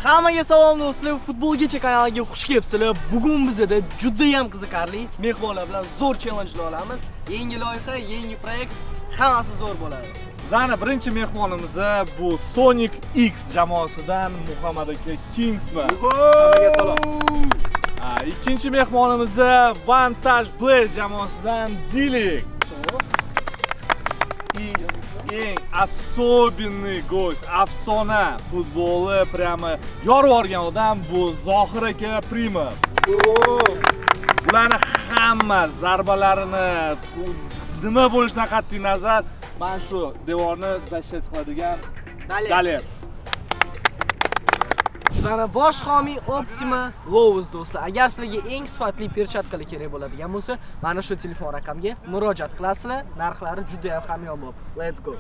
Hammaga salom do'stlar, Futbolgacha kanaliga xush kelibsizlar. Bugun bizda juda ham qiziqarli mehmonlar bilan zo'r challengelar olamiz. Yangi loyiha, yangi proyekt, hammasi zo'r bo'ladi. Bizani birinchi mehmonimiz bu Sonic X jamoasidan Muhammad aka Kingsman. Hammaga salom. Ikkinchi mehmonimiz Vantage Blaze jamoasidan Dilik. И eng особенный гость, afsona futboli прямо yorib yuborgan odam bu Zohir aka Primov. Ularni hamma zarbalarini nima bo'lishidan qat'iy nazar mana shu devorni защищать qiladigan Daler. Bizani bosh homiy Optima Lows do'stlar. Agar sizlarga eng sifatli perchatkalar kerak bo'ladigan bo'lsa, mana shu telefon raqamiga murojaat qilasizlar. Narxlari juda ham hamyonbop. Let's go.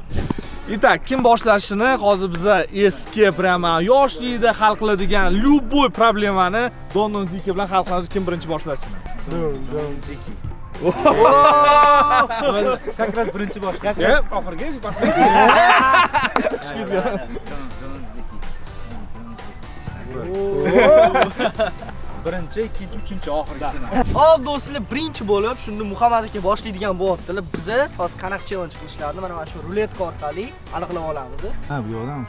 Итак, kim boshlashini hozir biza eski прямо yoshlikda hal qiladigan любой problemani Don Don Ziki bilan hal qilamiz, kim birinchi boshlashini. Don Don Ziki. Как раз birinchi bosh. Как раз oxirgi boshlaydi. Don Ziki. Birinchi, ikkinchi, uchinchi, oxirgisini. Hop do'stlar, birinchi bo'lib shunda Muhammad aka boshlaydigan bo'lyaptilar. Biza hozir qanaqa challenge qilishlarini mana shu ruletka orqali aniqlab olamiz. Ha, bu yoqdan.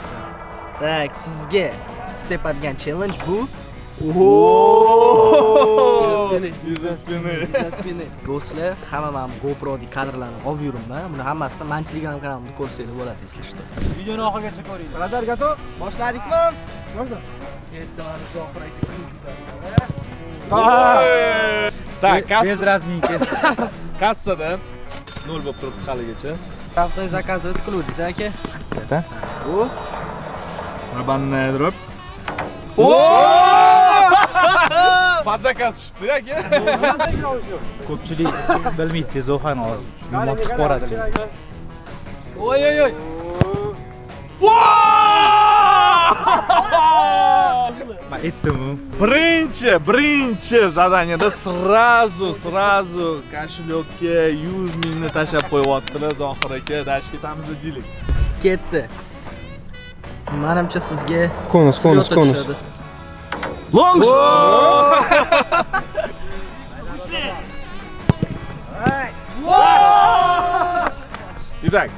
Так, sizga stepadigan challenge bu. Из-за спины. Из-за спины. Do'stlar, hamma mana bu GoPro'dagi kadrlarni olib yuribman. Buni hammasini men Telegram kanalimda ko'rsanglar bo'ladi, если что. Videoni oxirigacha ko'ring. Birodar, готов? Boshladikmi? Boshla. Endi mana Zohir aka birinchi удар. Так, Без разминки. Kassada 0 bo'lib turibdi haligacha. Штрафной заказывать qiluvdingiz aka. Да. Bu Барабанная дробь. Под заказ tushibdi aka. Ko'pchilik bilmaydi Zohani hozir. Yomon tiqib yuboradi. Oy oy oy. Men aytdim-u. Birinchi zadaniyada сразу кошелек ka 100 mingni tashlab qo'yibdilar Zohir aka. Dashga ketamiz deylik. Ketdi. Menimcha sizga Konus, konus, konus. Long shot. Итак,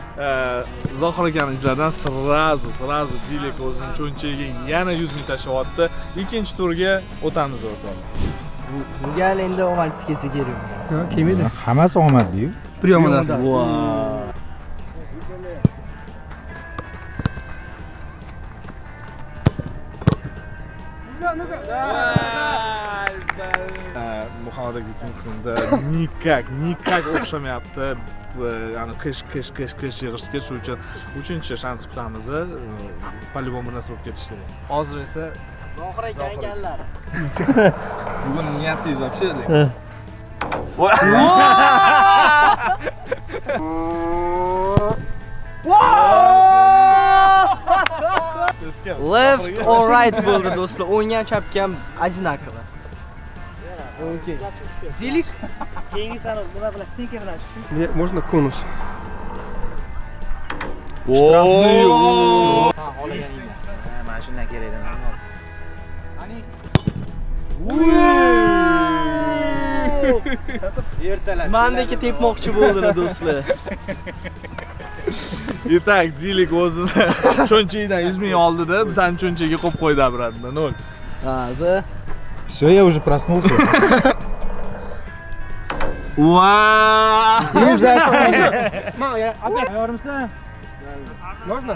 Zohir akani izlaridan сразу Dilik o'zini cho'nchagiga yana 100 ming tashlayapti. Ikkinchi turga o'tamiz o'rtoqlar. Bu gal endi omadsiz kelsa kerak. Yo'q, kelmaydi. Hammasi omadli-yu. Priyomlar. Muhammad aka Kingsmanda nikak o'xshamayapti. Ya'ni qish qish qish qish yig'ishga, shuning uchun uchinchi shans kutamiz. По-любому narsa bo'lib ketishi kerak. Hozir esa Zohir aka ekanlar. Bugun niyatingiz вообще Left or right bo'ldi do'stlar. O'ngga chapga ham одинаково. Okey. Dilik. Можно конус. Штрафный. Mana shundan kerak edi. Ertalab. Mandagi tepmoqchi bo'ldilar do'stlar. Итак, Dilik o'zini cho'nchagidan 100 ming oldida, bizani cho'nchagiga qo'yib qo'ydi обратно. 0. Hozir. Всё, я уже проснулся. Вау! Из-за спины. Tayyormisan? Можно?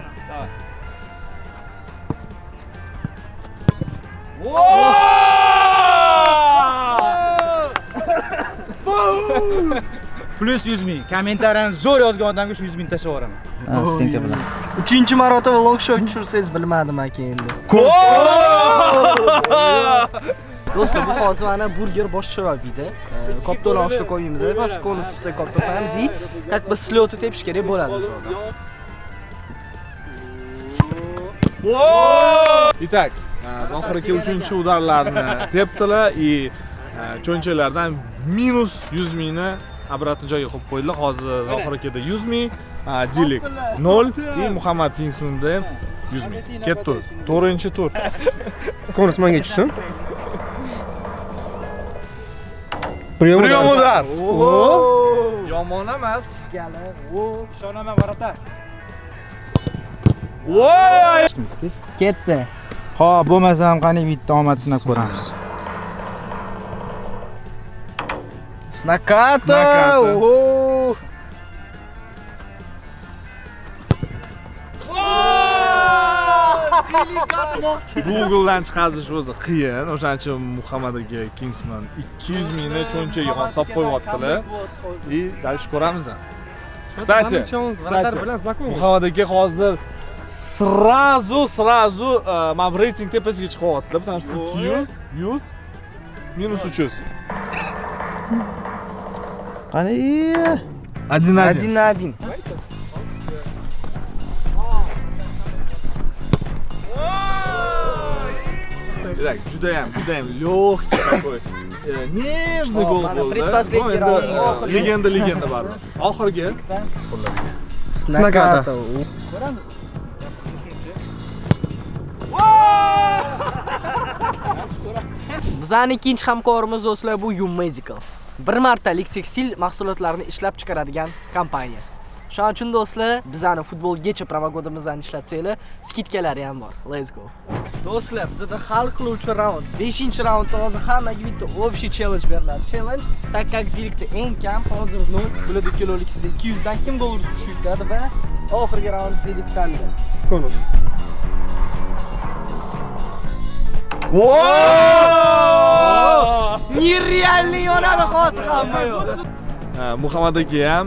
Plus 100 ming. Kommentariyani zo'r yozgan odamga shu 100 ming tashlab yuboraman. Stenka bilan. Uchinchi marotaba long shot tushirsangiz bilmadim aka endi. Do'stlar, bu hozir mana burger boshqacharoq edi. Koptoni oshni qo'yamiz, bas konus ustiga kopton qo'yamiz и как бы слёты tepish kerak bo'ladi o'sha odam. Итак, Zohir aka uchinchi udarlarni tepdilar и cho'nchalardan minus 100 mingni обратно joyiga qo'yib qo'ydilar. Hozir Zohir akada 100 ming, Dilik 0 и Muhammad Kingsmanda ham 100 ming. Ketdi. 4-tur. Konus menga tushsin. Прием удар. Yomon emas. Ishonaman, ворота. Voy! Ketdi. Xo'p, bo'lmasam qani bitta omad sinab ko'ramiz. С наката. Google'dan chiqazish o'zi qiyin. O'shaning uchun Muhammad aka Kingsman 200 mingni cho'nchagiga hisob qo'yyaptilar. И дальше ko'ramiz. Кстати, Muhammad aka hozir сразу mana bu reyting tepasiga chiqyaptilar. Потому что 200, 100 minus 300. Qani? 1-1. 1-1. Так, judayam легкий такой, нежный gol bo'ldi. Предпоследний раунд. Legenda baribir. Oxirgi С наката. Ko'ramiz. Bizning ikkinchi hamkorimiz do'stlar bu Yum Medical. Bir martalik tekstil mahsulotlarini ishlab chiqaradigan kompaniya. Shuning uchun do'stlar, bizani futbolgacha promokodimizni ishlatsanglar, skidkalari ham bor. Let's go. Do'stlar, bizda hal qiluvchi raund. 5-raundda hozir hammaga bitta общий challenge beriladi. Challenge, tak как Dilikda eng kam hozir 0, bularda kilolikisida 200 dan kim gol ursa shu yutadi va oxirgi raund Dilikdan. Konus. Wow! Нереальный yonadi hozir hamma yoq. Muhammad aka ham,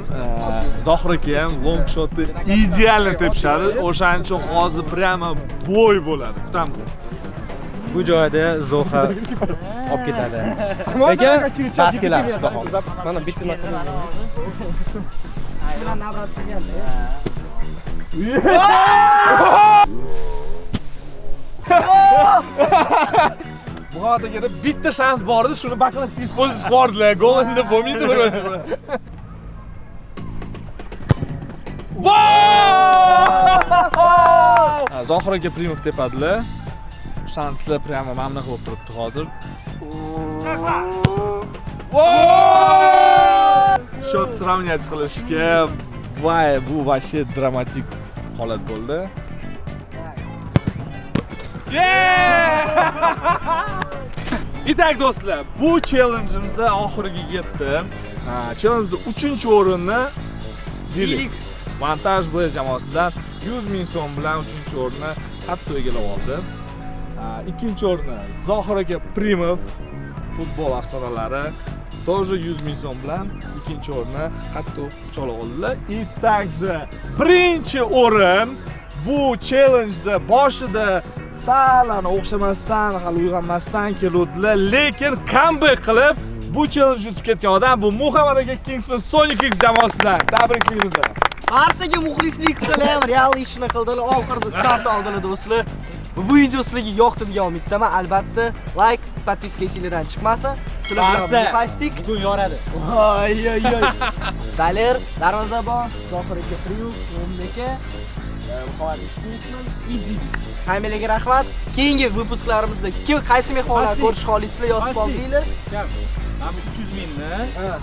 Zohir aka ham long shotni idealni tepishadi. O'shaning uchun hozir prямо bo'y bo'ladi. Kutamiz. Bu joyda Zoha olib ketadi. Lekin bas kelamiz, xudo xohlasa. Mana bitta marta. Navrat qilganda. Muhammad akada bitta shans bor edi, shuni baklashga использовать qildilar. Gol endi bo'lmaydi bir o'zi. Zohir aka Primov tepadilar. Shanslar prямо mana bunaqa bo'lib turibdi hozir. Shot сравнять qilishga, voy, bu вообще dramatik holat bo'ldi. Итак, do'stlar, bu challenge'imiz oxiriga yetdi. Challenge'da 3-o'rinni Dilik Montaj Blaze jamoasidan 100 ming so'm bilan 3-o'rinni hatto egallab oldi. 2-o'rinni Zohir aka Primov, futbol afsonalari, тоже 100 ming so'm bilan 2-o'rinni hatto quchoqlab oldilar. И также 1-o'rin bu challenge'da boshida sal o'xshamasdan, hali uyg'onmasdan keluvdilar, lekin comeback qilib bu challenge yutib ketgan odam bu Muhammad aka Kingsman Sonic X jamoasidan. Tabriklaymiz. Barsaga muxlislik qilsalar ham real ishni qildilar, oxirida start oldilar do'stlar. Bu video sizlarga yoqdi degan umiddaman. Albatta like, podpiska esinglardan chiqmasa, sizlar bilan Muhastik bugun yoradi. Voy oy oy. Daler, darvozabon, Zohir aka Primov, Mo'min aka, Muhammad Kingsman, Idilik. Hammalarga rahmat. Keyingi vypuskaklarimizda kim qaysi mehmonlar ko'rish xohlaysizlar yozib qoldinglar. Men bu 300 mingni men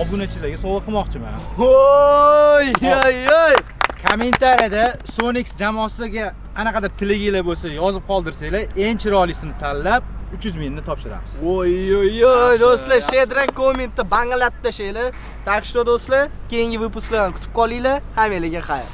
obunachilarga sovg'a qilmoqchiman. Voy oy oy. Kommentariyada Sonics jamoasiga qanaqadir tilaginglar bo'lsa yozib qoldirsanglar, eng chiroylisini tanlab 300 mingni topshiramiz. Voy oy oy do'stlar, shedra kommentda banglatib tashlaylar. Tak что do'stlar, keyingi vypusklarni kutib qolinglar. Hammalarga xayr.